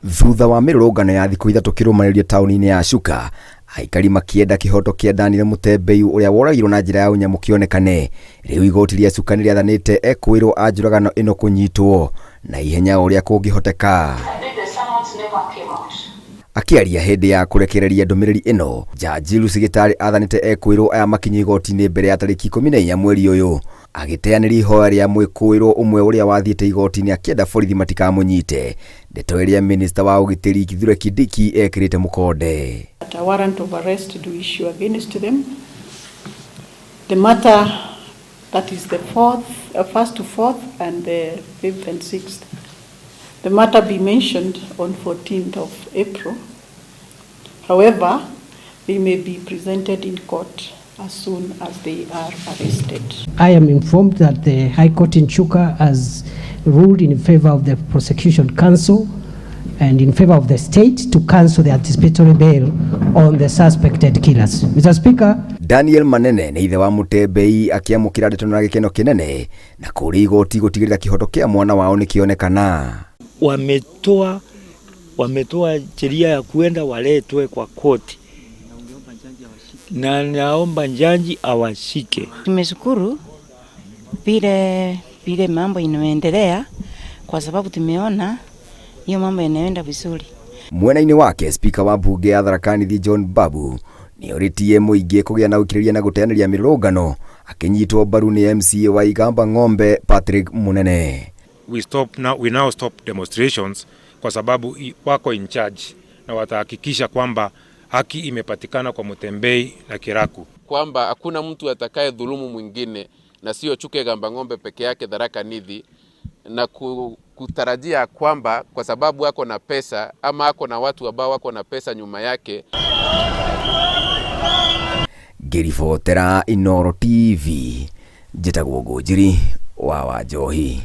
Thutha wa mĩrũrũngano ya thikũ ithatũ kĩrũmanĩrĩrio taũni-inĩ ya Chuka, aikari makĩenda kĩhoto kĩa Daniel Mũtembei ũrĩa woragirwo na njĩra ya ũnyamũ kĩonekane. Rĩu igoti rĩa Chuka nĩrĩathanĩte ekũĩrwo a njũragano ĩno kũnyitwo na ihenya o ũrĩa kũngĩhoteka. Akĩaria hĩndĩ ya kũrekereria ndũmĩrĩri ĩno, Jaji Lucy Gĩtarĩ athanĩte ekũĩrwo aya makinyio igoti-inĩ mbere ya tarĩki 14 mweri ũyũ. Agĩteanĩria ihoya rĩa mwĩkũĩrwo ũmwe ũrĩa wathiĩte igoti-inĩ akĩenda borithi matikamũnyite, ndeto ĩrĩa minista wa ũgitĩri Kithure Kindiki ekĩrĩte mũkonde. That a warrant of arrest do issue against them. The matter that is the fourth, first to fourth and the fifth and sixth. The matter be mentioned on 14th of April. However, they may be presented in court as soon as they are arrested. I am informed that the High Court in Chuka has ruled in favor of the prosecution counsel and in favor of the state to cancel the anticipatory bail on the suspected killers. Mr. Speaker, Daniel Manene nĩ ithe wa Mũtembei akĩamũkĩra ndeto na gĩkeno kĩnene na kũrĩ igoti gũtigĩrĩra kĩhoto kĩa mwana wao nĩkĩonekana. Wametoa sheria ya kuenda waletwe kwa koti, na naomba jaji awashike. Tumeshukuru vile vile mambo inaendelea kwa sababu tumeona hiyo mambo inaenda vizuri. Mwena-inĩ wake spika wa mbunge ya Tharaka Nithi John Babu nĩorĩtie mũingĩ kũgĩa na ũkirĩrĩria na gũteanĩria mĩrũrũngano akĩnyitwo mbaru nĩ MCA wa Igamba Ng'ombe Patrick Munene. We stop now, we now stop demonstrations kwa sababu wako in charge na watahakikisha kwamba haki imepatikana kwa Mutembei na Kiraku, kwamba hakuna mtu atakaye dhulumu mwingine na sio Chuka Igamba Ng'ombe peke yake Tharaka Nithi, na kutarajia kwamba kwa sababu ako na pesa ama ako na watu ambao wako na pesa nyuma yake. Ngĩribotera Inooro TV, njĩtagwo Ngũnjiri wa Wanjohi.